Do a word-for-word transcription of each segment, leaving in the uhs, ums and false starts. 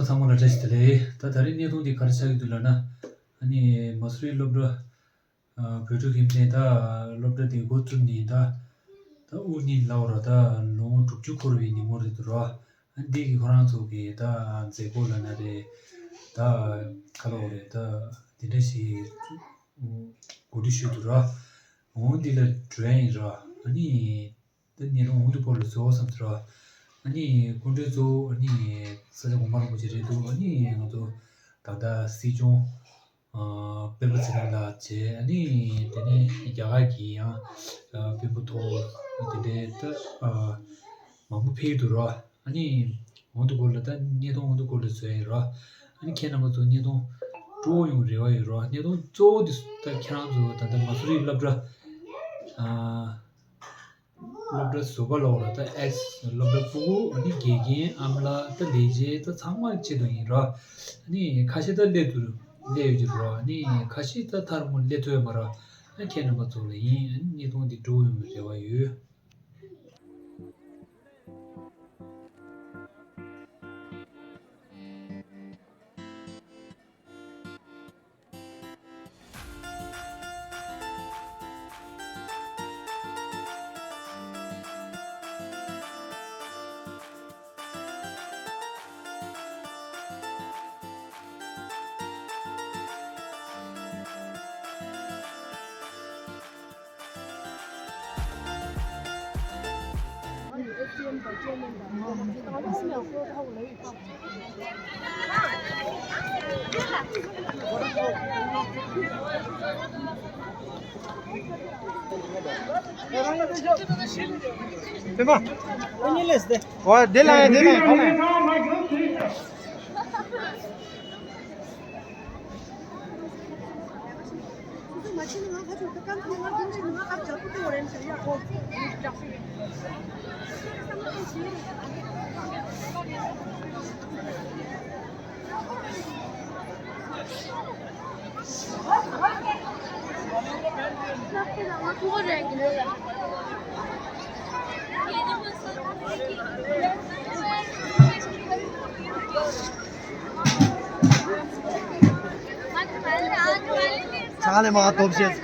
ཚང་མ་ལ་བཀྲ་ཤིས་བདེ་ལེགས། ད་ད་རེས་གནས་སྟངས་འདི་ག་རེ་ཆགས་ཀྱི་འདུག་ལབ་ན། ཨ་ནི་མ་སུ་རི་སློབ་གྲྭ་ཨ་བོད་ཕྲུག་གི་ནས་ད་སློབ་གྲྭ་དེ་འགོ་བཙུགས་ནས་ད་ད་དབུ་བརྙེས་ལབ་ར་ད་ལོ་ངོ་དྲུག་ཅུ་འཁོར་བའི་ཉིན་མོ་རེད་འདུག་ར། ཨ་འདི་གི་ཁོ་རང་ཚོ་གི་ད་མཛད་སྒོ་ལབ་ན་རེད། ད་ག་ལབ་དགོས་རེད། ད་དེ་འདྲ་ཞིག་གོ་སྒྲིག་ཞུས་འདུག་ར། འོ་འདི་ལ་འགྲོ་ཡ་ཡིན་ར། ཨ་ནི། ད་ཉིན་རུང་འོང་དུ་སྐོར་ལ་བཟོ་བསམ་ཟེར་བ། ཨ་ནི་སྐུ་མགྲོན་གཙོ་བོ་ཨ་ནི་ས་སྐྱ་གོང་མ་རིན་པོ་ཆེ་རེད་འདུག་ཨ་ནི་ང་ཚོ་ད་ལྟ་སྲིད་སྐྱོང་ཨ་སྤེན་པ་ཚེ་རིང་ལགས་བྱས། ཨ་ནི་དེ་ནས་རྒྱ་གར་གྱི་ཡང་ཨ་དཔོན་པོ་མཐོ་བོ་དེ་འདྲའི་ད་ཨ་མང་པོ་ཕེབས་འདུག་ར། ཨ་ནི་འོང་དུ་སྐོར་ལ་ད་བརྙན་ཐུང་འོང་དུ་སྐོར་ལ་བཟོ་ཡ་ཡིན་ར། ཨ་ནི་ཁྱེད་རྣམ་པ་ཚོ་བརྙན་ཐུང་སྤྲོ་བོ་ཡོང་རེ་བ་ཡོད་ར། བརྙན་ཐུང་གཙོ་བོ་དེ་ད་ཁྱེད་རང་ཚོ་ད་ལྟ་མ་སུ་རི་སློབ་གྲྭ་ཨ། སློབ་གྲྭ་བཟོ་པ་ལོག་ལ་ད་ཨེགས་སློབ་གྲྭ་ཕྲུ་གུ་ཨ་ནི་དགེ་རྒན་ཨ་མ་ལགས་ད་ལས་བྱེད་ད་ཚང་མ་ཆེད་དུ་ཡིན་ར། ཨ་ནི་ཁ་ཤས་ད་སླེབས་འདུག་སླེབས་ཡོད་ཀྱི་ར། ཨ་ནི་ཁ་ཤས་ད་མཐར་མོ་སླེབས་ཐུབ་ཡོད་མ་ར། ཨ་ཁྱེད་རྣམ་པ་ཚོ་ལ་ཡིན། ཨ་ནི་བརྙན་ཐུང་འདི་སྤྲོ་ཡོང་བའི་རེ་བ་ཡོད། ཅག་ལས་མ་ཐོབ་ཤེས།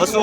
ཨ་སོ།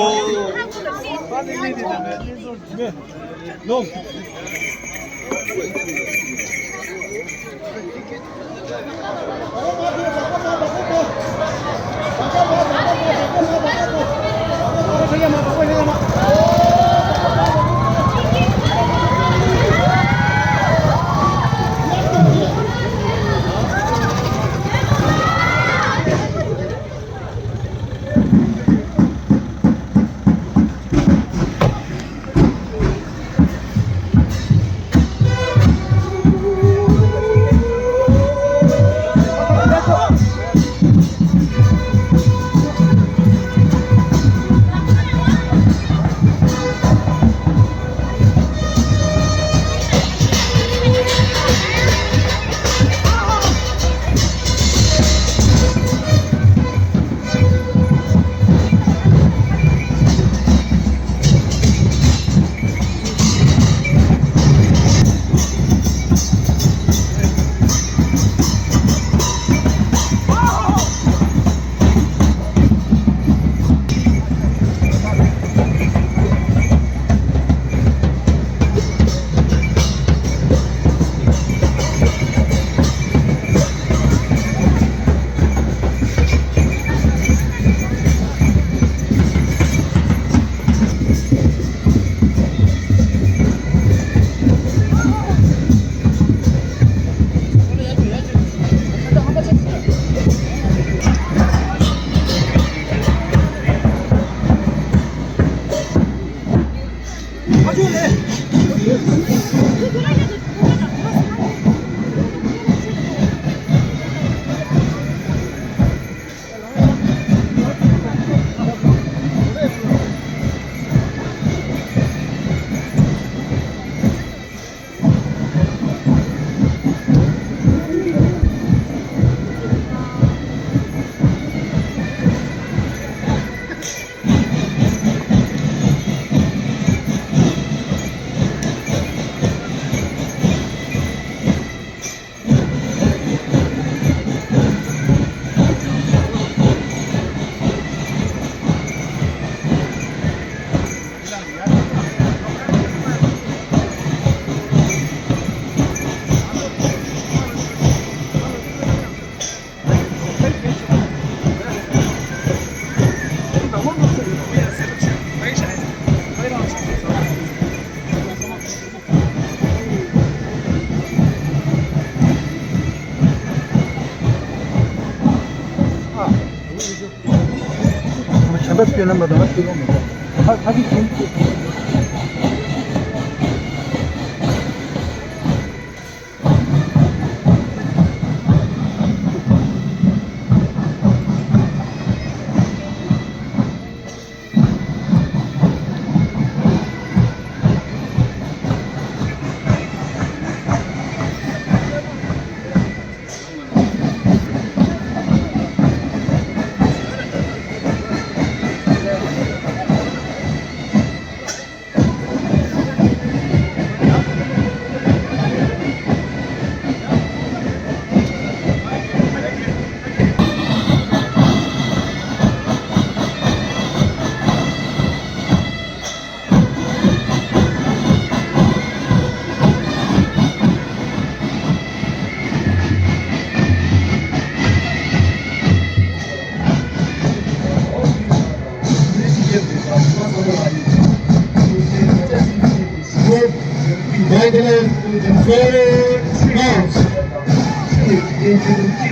Congratulations to the very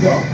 proud.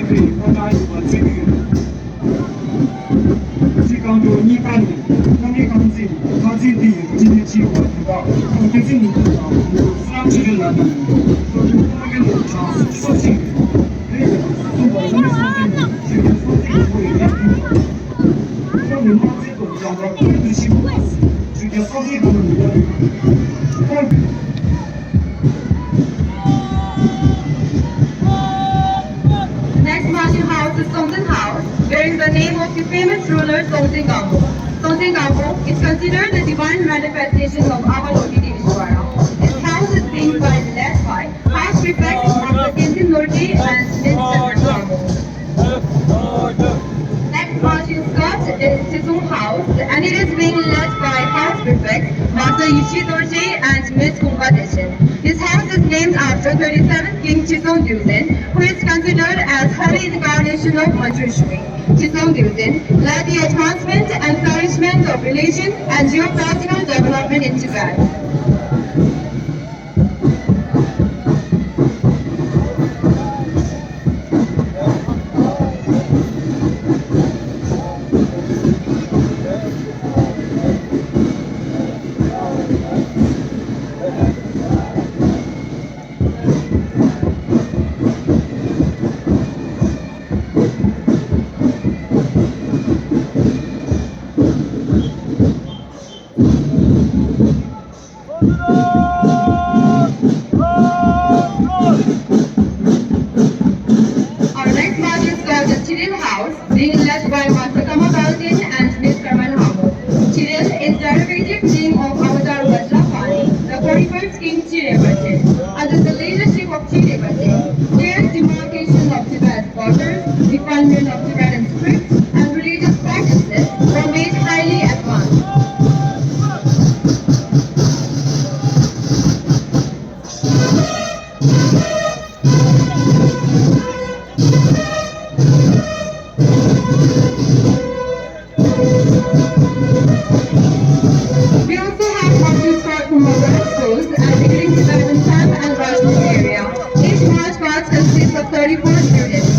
པའི་དབང་གྲགས་ཡོད་པ་བརྩི་གི་ཡོད། སྤྱི་ཁང་དུ་གཉིས་ཀ་ནས་ཐོན་མིའི་རྐང་འཛིན་རྐང་འཛིན་འདི་ཡི་སྤྱི་ནས་ཕྱིའི་བར་དུ་དང་ཁོང་སྐྱེད་ཚལ་ནུས་སྟོབས་དང་སི་རམ་ཆུ་ཆུ་ལ་དང་ཁོང་ཚོ་ཁོང་གི་ལོ་གྲངས་སུ་གསོ་ཞིང་རེད། སོ་སོ་བར་མི་སོ་སོའི་ནུས་ཤེས་ཀྱི་སོ་སོའི་ངོ་བོ་ཡི་ཡར་ཐོན་དང་ཁོང་ནི་དམངས་ཚིག་ཏུ་སྦྱང་བ་ཁོང་དུ་ཞིག་པ་ཞུ་རྒྱ་སོ་སོའི་སྒང་ལ་ཡོད་པའི་ཁོང་གི The next martial house is Songtsen House, bearing the name of the famous ruler Songtsen Gampo. Songtsen Gampo is considered the divine manifestation of Ava Lodi Devishwara. This house is being by, led by past prefect Master Tenzin Norgay and Miss Sandra Gampo. Next martial squad is Chisung House, and it is being led by past prefect Master Yushi Dorji and Miss Kumba Dechen. This house is named after thirty-seventh King Chisung Duzin, who is considered as holy incarnation of Manjushree. Chisung Duzin led the advancement and flourishment of religion and geopolitical development in Tibet. Our next march is called the Chiril House, being led by Master Kama Baldin and Miss Karman Hamo. Chiril is derivative name of Avatar Vajrapani, the forty-first King Chire Bache. Under the leadership of Chire Bache, clear demarcation of Tibet borders, refinement of Tibetan script, and religious practices were made highly advanced. We also have marches from our schools and beginning Tibetan camp and Rajmundry area. Each march past consists of thirty-four students.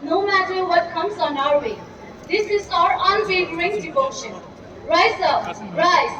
No matter what comes on our way, this is our unwavering devotion. Rise up, rise.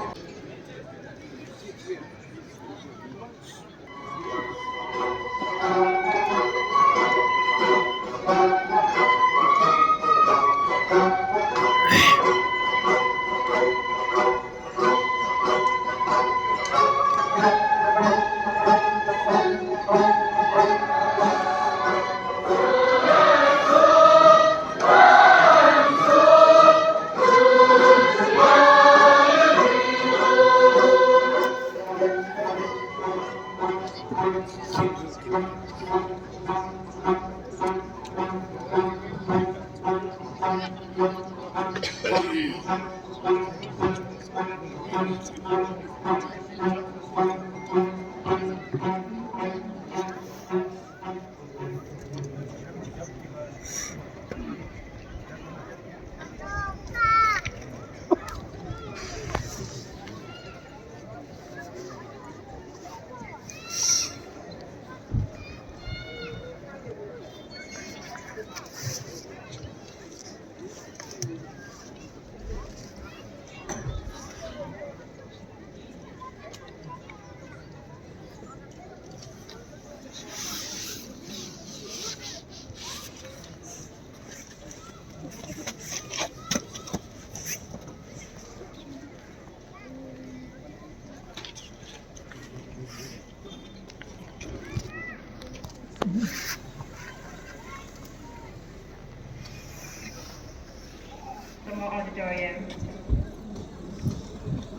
Auditorium.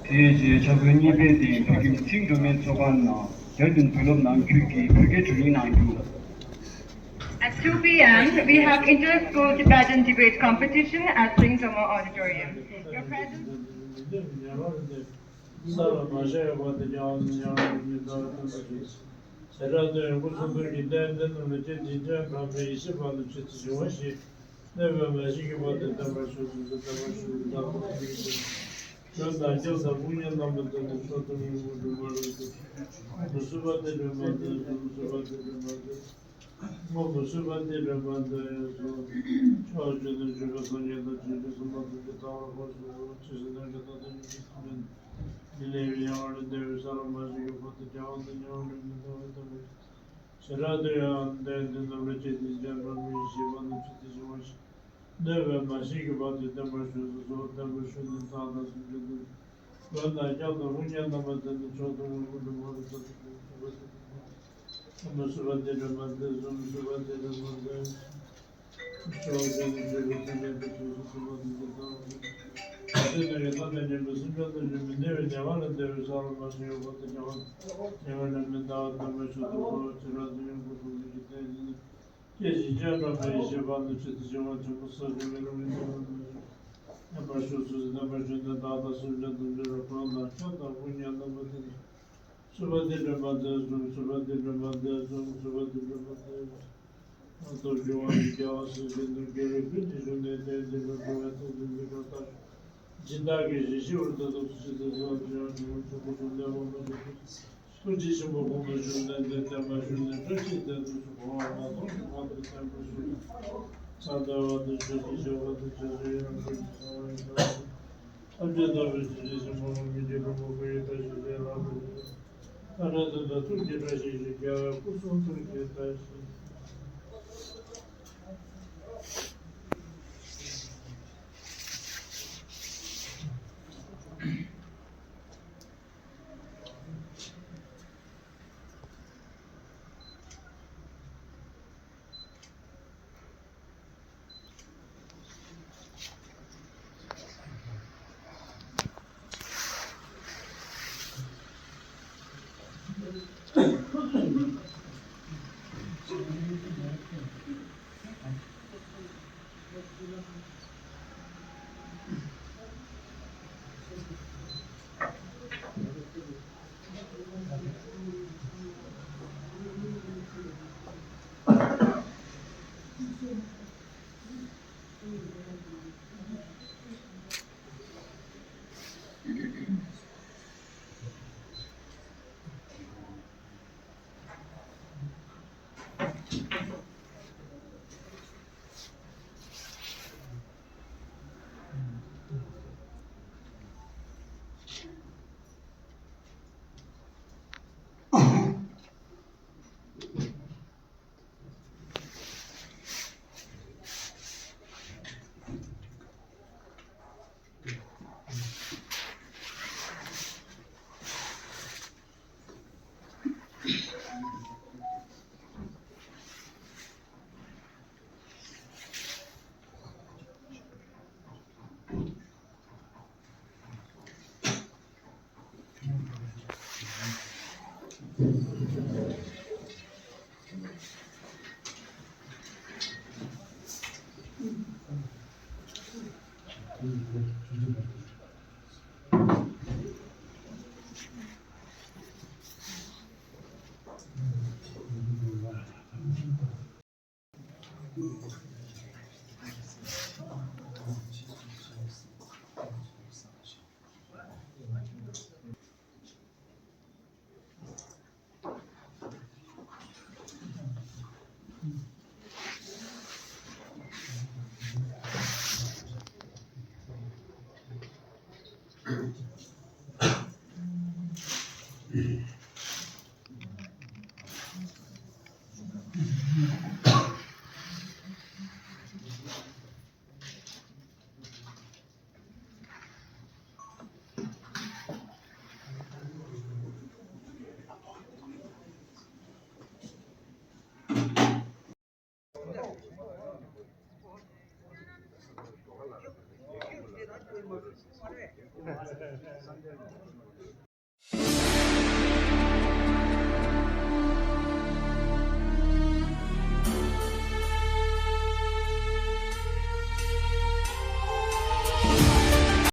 དེའི་རྗེས་འཆར་འགོད་གཉིས་པའི་སྟེང་བོད་ཁྱིམ་ཚེ་རིང་སྒྲོལ་མའི་ཚོགས་ཁང་ནང་རྒྱལ་ཡོངས་བོད་སློབ་ནང་ཁུལ་གྱི་བོད་སྐད་བགྲོ་གླེང་གནང་རྒྱུ། At two p m, we have inter-school Tibetan debate competition at Singh Drama Auditorium. Your presence. ས་ལ་མ་བཞག་ཡོད་པ་དེ་ཀྱང་ཉམས་ལེན་གྱི་ཟླ་བ་སྟོན་པ་ཞིག་བྱེ་བྲག་ཏུ་ཡོང་སྒོ་ཚུལ་ཁྲིམས་ཀྱི་རྟེན་འབྲེལ་རྣམས་ལ་སྐྱེད་ཅིང་སྤྱན་དྲངས་པའི་ཡེ་ཤེས་དཔལ་ལ་ཆོས་ཚུལ་བྱུང་བ་ཞིག་གནོད་པའི་མ་བྱིན་གྱི་བར་དུ་བརྟན་པར་ཤོག་ཅེས་སུ་བསྟན་པར་ཞུ་བའི་བདག་པོ་ཐུགས་ཀྱི་བཞེད། དོན་དང་རྒྱབ་དང་དཔུང་གཉེན་རྣམ་པ་དེ་ནི་མཆོག་ཏུ་དངོས་པོ་འགྲུབ་པར་འདོད། མ་བསུ་བ་སྟེ་སྒྲོལ་མ་འདོད། མ་བསུ་བ་སྟེ་སྒྲོལ་མ་འདོད། མ་བསུ་བ་སྟེ་སྒྲོལ་མ་འདོད་ཡོད་སོ། ཕྱོགས་བཅུ་ན་བཞུགས་པའི་སངས་རྒྱས་དང་ཆོས་ཀྱི་སེམས་དཔའ་ཐམས་ཅད་ཐར་པར་དགོངས་སུ་གསོལ། ཇི་སྲིད་ནམ་མཁའ་དང་མཐུན་པའི་ཐུགས་རྗེ་ནི། མི་གནས་པའི་ཡང་ལ་འདས་པའི་ས་ལ་མ་ཞིག་གི་བར་དུ་རྒྱལ་བ་དང་ཉེ་བར་ལུས་མི་འདའ་བར་བསྟན་པ་ཡིན། བྱེ་བྲག་ཏུ་ཡང་དོན་འདི་རྣམས་ལ་སྐྱེད་ཅིང་སྤྱན་དྲངས་པའི་ཡེ་ཤེས་དཔལ་ལ་ཆོས་ཚུལ་བྱུང་བ་ཞིག་གནོད་པའི་མ་བྱིན་གྱི་བར་དུ་བརྟན་པར་ཤོག་ཅེས་སུ་བསྟན་པར་ཞུ་ནས་བདག་དང་སེམས་ཅན་ཐམས་ཅད་མགོན་དང་སྐྱབས་དང་དཔུང་གཉེན་རྣམ་པ་དེ་ནི་མཆོག་ཏུ་དངོས་པོ་འགྲུབ་པར་བྱ་སྟེ། མ་བསུ་བ་སྟེ་སྒྲོལ་མ་འདོད། མ་བསུ་བ་སྟེ་སྒྲོལ་མ་འདོད། ཕྱོགས་བཅུ་ན་བཞུགས་པའི་སངས་རྒྱས་དང་ཆོས་ཀྱི་སེམས་དཔའ་ཐམས་ཅད་ཐར་པར་དགོངས་སུ་གསོལ། ཇི་སྲིད་ནམ་མཁའ་དང་མཉམ་པའི་སེམས་ཅན་ཐམས་ཅད་མི་གནས་པའི་ཉེ་བར་ལ་འདས་པའི་ས་ལ་མ་ཞིག་གི་བར་དུ་རྒྱལ་བ་ཉེ་བར་ལུས་མི་འདའ་བར་བསྟན་པར་ཤོག་ཅེས་སུ་བསྟན་པ་ཞུ་ནས་བདག་དང་སེམས་ཅན་ཐམས་ཅད་མགོན་དང་སྐྱབས་དང་དཔུང་གཉེན་རྣམ་པ་དེ་ནི་མཆོག་ཏུ་དངོས་པོ་འགྲུབ་པར་བྱ་སྟེ། ཐེམ་པར་ཞུགས་སུ་ཐེམ་པར་ཞུགས་ནས་བདག་དང་སེམས་ཅན་ཐམས་ཅད་ལ་གང་དང་ཁྱབ་དང་དཔུང་གཉེན་རྣམ་པ་དེ་ནི། གསུམ་པ་དེ་སྒྲོལ་མ་དོན་གསུམ། གསུམ་པ་དེ་སྒྲོལ་མ་དོན་གསུམ། གསུམ་པ་དེ་སྒྲོལ་མ་དོན་གསུམ། སྟོབས་བཅུ་དབང་ཕྱུག་རྒྱལ་བ་སྲས་བཅས་དང་། བསྐལ་པའི་ཀུན་ཏུ་བཞུགས་ནས་བསྟན་འཛིན་པའི་འགྲོ་བའི་དོན་དུ་འདི་སྐད་བརྡ་སྦྱིན་བདག་གིས་ཞི་ཞི་འོད་དུ་སྟོབས་སུ་ཆེ་ཚུལ་སོགས་ཀྱི་ཡང་ཞུ་ཆོག་གོ་གསུངས་ཏེ། འོ་མ་དེ་ཐུགས་རྗེ་ཆེན་པོ་དགོངས་པ་བཞུགས་ནས་འདིར་བརྟན་པར་ཞུགས་ནས་བཀྲ་ཤིས་རྫས་སུ་གོ་བ་མ་མཐོང་གི་བར་དུ་བརྟན་པར་ཞུགས་ནས། ས་ལྟ་བ་དང་ཆོས་ཀྱི་བྱ་བ་དང་བྱ་བྱེད་ཡོངས་སུ་གྲུབ་པའི་ཐབས་ལྡན་ཐམས་ཅད་རྟོགས་པའི་ཆོས་ཀྱི་ཆེན་པོ་ངང་ཉིད་ཀྱི་རིན་པོ་ཆེ་ཡི་བཀྲ་ཤིས་ཤེས་རབ་ཏུ་བྱུང་། ལྷ་ཁང་དུ་ཐུགས་ཀྱི་བཀྲ་ཤིས་ཤིང་། རྒྱལ་བའི་སྐུ་གསུང་ཐུགས་ཀྱི་བཀྲ་ཤིས།